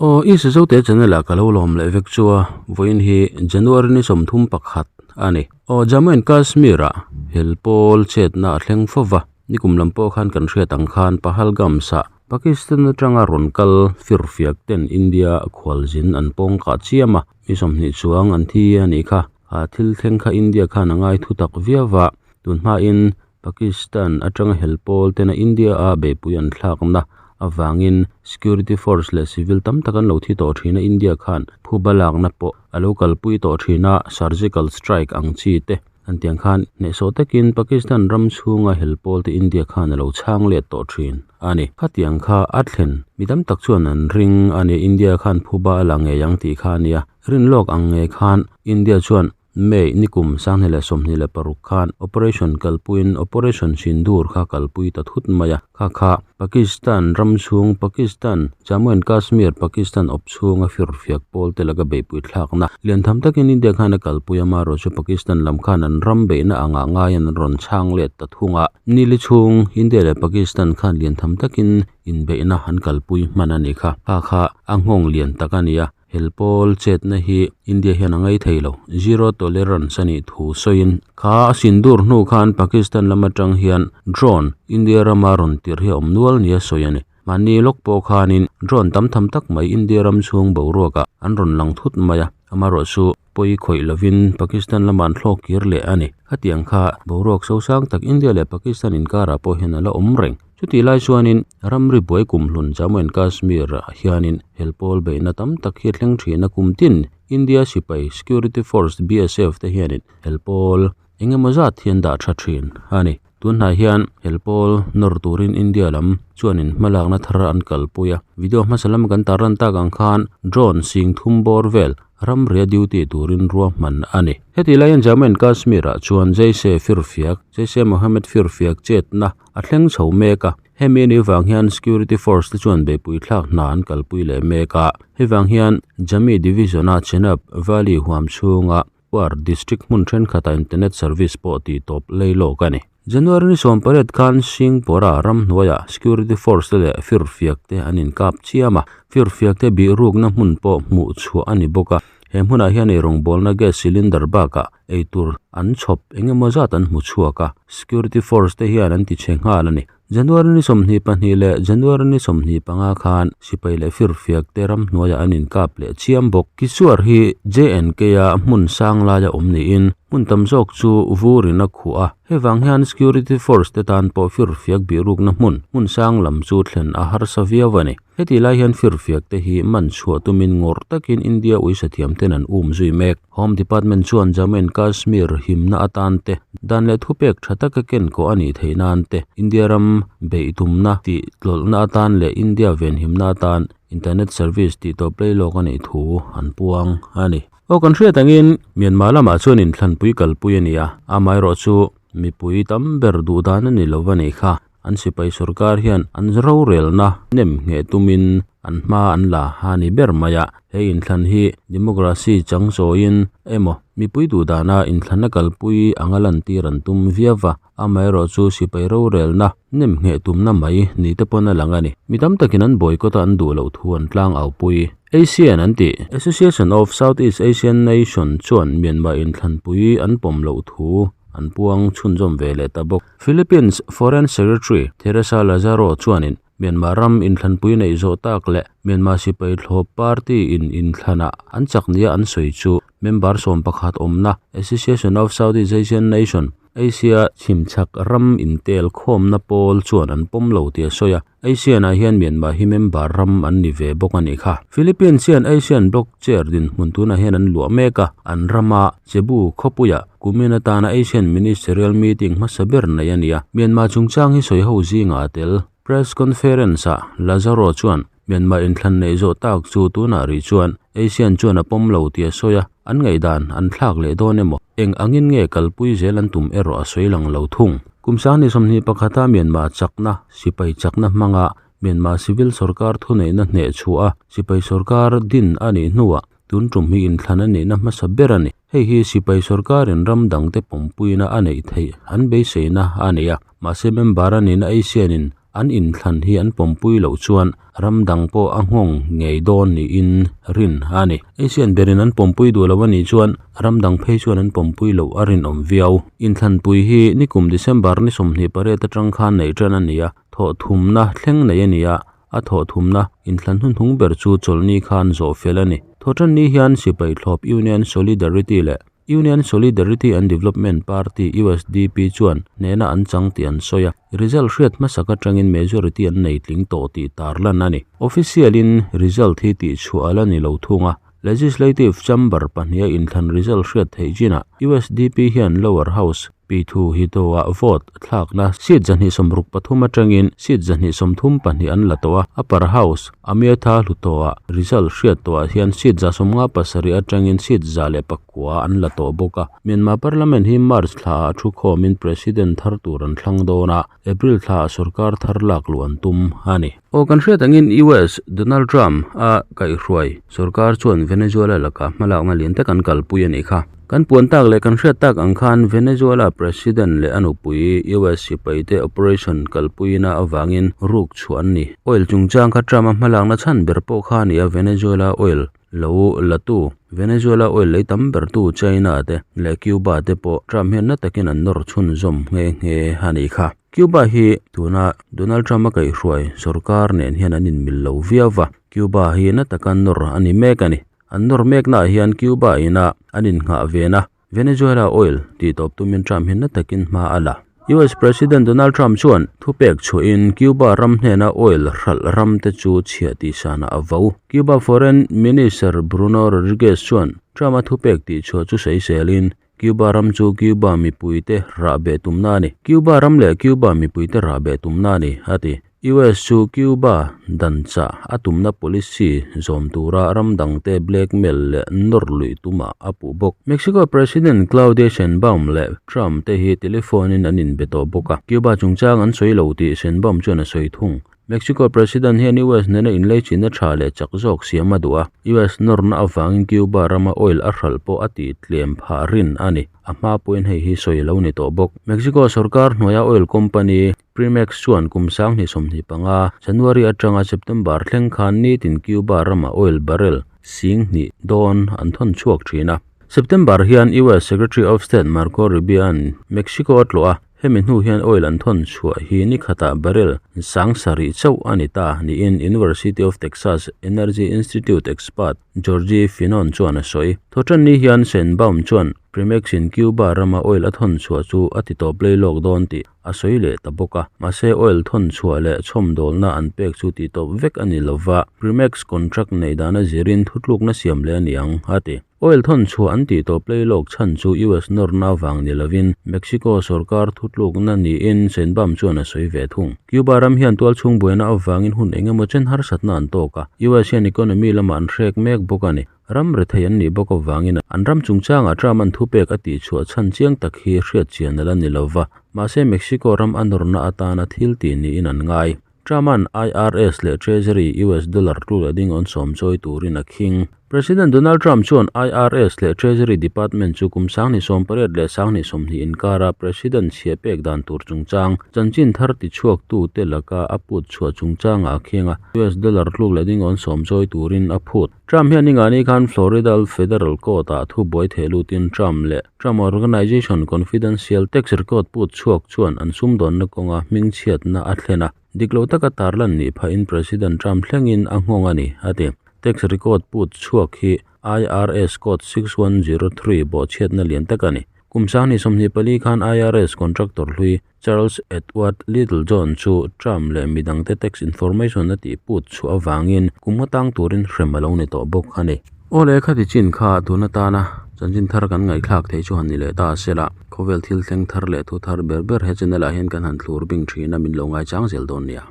Aw i Sizote channel ah ka lo lawm leh vek chu a, vawiin hi January ni 31 a ni. Aw Jammu and Kashmir ah hel pawl chetna a thleng fo va, nikum lam pawh khan kan hriat ang khan Pahalgam sah Pakistan atanga rawn kal firfiak ten India khualzin an pawng kah chiam a, mi 20 chuang an thi a nih kha. A thil thleng kha India khan a ngai thu tak viau va, tun hmain Pakistan atanga hel pawl tena India a beihpui an thlakna avangin security force leh civil tam tak an lo thi tawh thin a, India khan phuba lakna pawh a lo kalpui tawh thin a, surgical strike ang chi te an tiang khan hnehsawh takin Pakistan ram chhunga hel pawl te India khan a lo chhang let tawh thin a ni. Khatiang kha a thlen mi tam tak chuan an ring a ni, India khan phuba a la ngei ang tih kha a nia, rin lawk ang ngei khan India chuan May nikum 2026 khan operation kalpuiin Operation Sindoor kha kalpui ta thut mai a, kha kha Pakistan ram chhung Pakistan Jammu and Kashmir Pakistan awp chhunga firfiak pawl te laka beihpui thlakna lian tham takin India khan a kalpui a, amaherawh chu Pakistan lam khan an ram beihna angah ngaiin an rawn chhang let ta thung a, nili chhung India leh Pakistan khan lian tham takin inbeihna an kalpui hman a ni kha, kha kha a nghawng lian tak a ni a. Hel pawl chetna hi India hian a ngai thei lo, zero tolerance a nih thu sawiin kha a sindur hnu khan Pakistan lam atang hian drone India rama rawn tirh hi a awm nual nia sawi a ni. Mahni lawk pawh khanin drone tam tham tak mai India ram chhung boruakah an rawn lang thut mai a, amaherawh chu pawi khawih lovin Pakistan lama an thlawk kir leh a ni. Khatiang kha boruak sosang tak India leh Pakistan inkarah pawh hian a la awm reng. Chutih lai chuanin ramri buai kumhlun Jammu and Kashmir ah hianin hel pawl beihna tam tak hi a thleng thin a, kum tin India sipai security force BSF te hianin hel pawl eng emaw zat hi an dah tha thin a ni. Tunhnai hian hel pawl nawr turin India lam chuanin hmalakna thar an kalpui a, video hmasa lama kan tarlan tak ang khan drone sing thum bawr vel ramria duty turin ruahman a ni. Heti laiin Jammu and Kashmir ah chuan Jaish-e firfiak Jaish-e-Mohammed firfiak chetna a thleng chho mek a, hemi a nih vang hian security force te chuan beihpui thlak hna an kalpui leh mek a, hei vang hian Jammu division a Chenab Valley huam chhunga Kuar district hmun thenkhatah internet service pawh tih tawp lei lawk a ni. January ni 18 khan Singpore-a ramhnuaiah security force te leh firfiak te an inkap chiam a, firfiak te bihrukna hmun pawh hmuh chhuah a ni bawk a, he hmunah hian eirawngbawlna gas cylinder bakah eitur an chhawp eng emaw zat an hmu chhuak a, security force te hian an ti chhe nghal a ni. January ni 22 leh January ni 25 khan sipai leh firfiak te ramhnuaiah an inkap leh chiam bawk. Kisuar hi J&K a hmun sang laia awm niin hmun tam zawk chu vurin a khuh a, hei vang hian security force te tan pawh firfiak bihrukna hmun hmun sang lam chu thlen a harsa viau a ni. Heti lai hian firfiak te hi man chhuah tumin ngawrh takin India uisa thiam ten an um zui mek. Home Department chuan Jammu and Kashmir himna atan te, dan leh thupek tha taka ken kawh a nih theih nan te, India ram beih tumna tih tlawlhna atan leh India venhimna atan internet service tih tawp lei lawk a nih thu an puang a ni. Aw kan hriat angin Myanmar lamah chuan inthlanpui kalpui a ni a, amaherawh chu mipui tam ber duh dan a ni lo a nih kha. An sipai sorkar hian an rorelna nem ngheh tumin an hma an la a ni ber mai a, he inthlan hi democracy chang chawiin emaw mipui duh dana inthlanna kalpui anga lantir an tum viau va, amaherawh chu sipai rorelna nem ngheh tumna mai ni te pawn a lang a ni. Mi tam takin an boycott a an duh loh thu an tlang au pui. ASEAN an tih, Association of Southeast Asian Nation chuan Myanmar inthlanpui an pawm loh thu an puang chhunzawm ve leh ta bawk. Philippines Foreign Secretary Theresa Lazaro chuanin Myanmar ram inthlanpui neih zawh tak leh Myanmar sipai thlawp party in inthlanah an chak nia an sawi chu member 11 awmna Association of Southeast Asian Nation, Asia chhimchhak ram intel khawmna pawl chuan an pawm lo tih a sawi a. ASEAN ah hian Myanmar hi member ram an ni ve bawk a nih kha. Philippines hian ASEAN bloc chair dinhmun tunah hian an luah mek a, an rama Cebu khawpuiah kumin atana ASEAN Ministerial Meeting hmasa ber nei a ni a. Myanmar chungchang hi sawi ho zingah a tel. Press conference ah Lazaro chuan Myanmar inthlan neih zawh tak chu tunah rih chuan ASEAN chuan a pawm lo tih a sawi a, an ngaihdan an thlak leh dawn emaw eng angin nge kalpui zel an tum erawh a sawi lang lo thung. Kum 2021 a Myanmar chakna, sipai chakna hmanga Myanmar civil sorkar thuneihna hneh chhuah a, sipai sorkar din a nih hnuah tun tum hi inthlan a nihna hmasa ber a ni. Hei hi sipai sorkarin ram dangte pawmpuina a neih theih an beiseina a ni a, mahse member a nihna ASEAN-in. an inthlan hi an pawmpui loh chuan ram dang pawh a nghawng ngei dawn niin rin a ni. Asian berin an pawmpui duh lo a nih chuan ram dang phei chuan an pawmpui loh a rinawm viau. Inthlanpui hi nikum December ni 28 atang khan neih tan a ni a, thawh thumna thleng nei a ni a, a thawh thumna inthlan hnuhnung ber chu chawlhni khan zawh fel a ni. Thawhtanni hian sipai thlawp Union Solidarity leh Union Solidarity and Development Party, USDP, chuan hnehna an chang tih an sawi a, result hriat hmasak atangin majority an nei tling tawh tih tarlan a ni. Official in result hi tihchhuah a la ni lo thung a, Legislative Chamber pahniha inthlan result hriat theih chinah USDP hian Lower House Pyithu Hluttaw-ah vote thlakna seat 263 atangin seat 132 an la tawh a, Upper House Amyotha Hluttaw-ah result hriat tawhah hian seat 157 atangin seat 109 an la tawh bawk a. Myanmar Parliament hi March thlaah thu khawmin President thar tur an thlang dawn a, April thlaah sorkar thar lak luh an tum a ni. Aw kan hriat angin US Donald Trump a kaihhruai sorkar chuan Venezuela lakah hmalakna lian tak an kalpui a nih kha. Kan puan tak leh kan hriat tak ang khan Venezuela President leh a nupui US sipaite operation kalpuina avangin ruk chhuah an ni. Oil chungchang kha Trump a hmalakna chhan ber pawh kha a ni a, Venezuela oil lo latu Venezuela oil lei tam bertu China te leh Cuba te pawh Trump hian na takin an nawr chhunzawm nghe nghe a nih kha. Cuba hi tuna Donald Trump a kaihhruai sorkar nen hian an inmil lo viau va, Cuba hi na taka nawr a ni mek a ni. An nawr meknaah hian Cuba ina an innghah vena Venezuela oil tih tawp tumin Trump hi na takin hma a la. US President Donald Trump chuan thupek chhuahin Cuba ram hnena oil hralh ram te chu chhiah tih sanah a vo. Cuba Foreign Minister Bruno Rodriguez chuan Trump a thupek tih chhuah chu sawiselin Cuba ram chu Cuba mipuite rahbeh tumna a ni. Cuba ram leh Cuba mipuite rahbeh tumna a ni, a ti. US chu Cuba dan chah a tumna policy zawm tura ram dangte blackmail leh nawr luih tumah a puh bawk. Mexico President Claudia Sheinbaum leh Trump te hi telephone in an inbe tawh bawk a, Cuba chungchang an sawi lo tih Sheinbaum chuan a sawi thung. Mexico President hian US nena inleichina tha leh chak zawk siam a duh a, US nawrna avangin Cuba rama oil a hralh pawh a tih tlem phah rin a ni. A hma pawhin hei hi sawi lo ni tawh bawk. Mexico sorkar hnuaia oil company Primex chuan kum 2025, January atanga September thleng khan nitin Cuba rama oil barrel 2000 dawn an thawn chhuak thin a. September hian US Secretary of State Marco Rubio-a'n Mexico a tlawh a, hemi hnu hian oil an thawn chhuah hi ni khatah barrel 7000 chauh a ni ta niin University of Texas Energy Institute expert Georgie Finon chuan a sawi. Thawṭanni hian Sheinbaum chuan Primex-in Cuba rama oil a thawn chhuah chu a ti tawp lei lawk dawn tih a sawi leh ta bawk a. Mahse, oil thawn chhuah leh chhawmdawlna an pek chu tih tawp vek a ni lova, Primex contract neih dana zirin thutlukna siam leh a ni ang, a ti. Oil thawn chhuah an tih tawp lei lawk chhan chu US nawrna avang ni lovin Mexico sorkar thutlukna niin Sheinbaum chuan a sawi ve thung. Cuba ram hian tualchhung buaina avangin hun eng emaw chen harsatna an tawk a, US hian economy lamah an hrek mek bawk a ni. Ram rethei an nih bawk avangin an ram chungchangah Trump an thupek a tihchhuah chhan chiang tak hi hriat chian a la ni lova, mahse Mexico ram a nawrna atana thil tih niin an ngai. Trump-a'n IRS leh Treasury US dollar tluk leh ding awn sawm chawi turin a khing. President Donald Trump chuan IRS leh Treasury Department chu kum 2018 leh 2020 inkara President chhia pek dan tur chungchang chanchin thar tichhuaktute laka a put chhuah chungchangah a khing a, US dollar tluk leh ding awn sawm chawi turin a phut. Trump hian ningani khan Florida Federal Court-ah thu buai theh lutin Trump leh Trump Organization Confidential Tax Record put chhuak chuan an sumdawnna kawnga hmingchhiatna a thlen a, dik lo taka tarlan nih phahin President Trump thlengin a nghawng a ni, a ti. Tax record put chhuak hi IRS Code 6103 bawhchhiatna lian tak a ni. Kum 2024 khan IRS contractor hlui Charles Edward Littlejohn chu Trump leh midangte tax information a tih put chhuah avangin kum nga tang turin hrem a lo ni tawh bawk a ni. Aw le khati chin kha tun atana chanchin thar kan ngaihthlak theih chu han ni leh ta a sela, khawvel thil thleng thar leh thu thar ber ber he channel ah hian kan han thlur bing thin a min lo ngaichang zel dawn nia.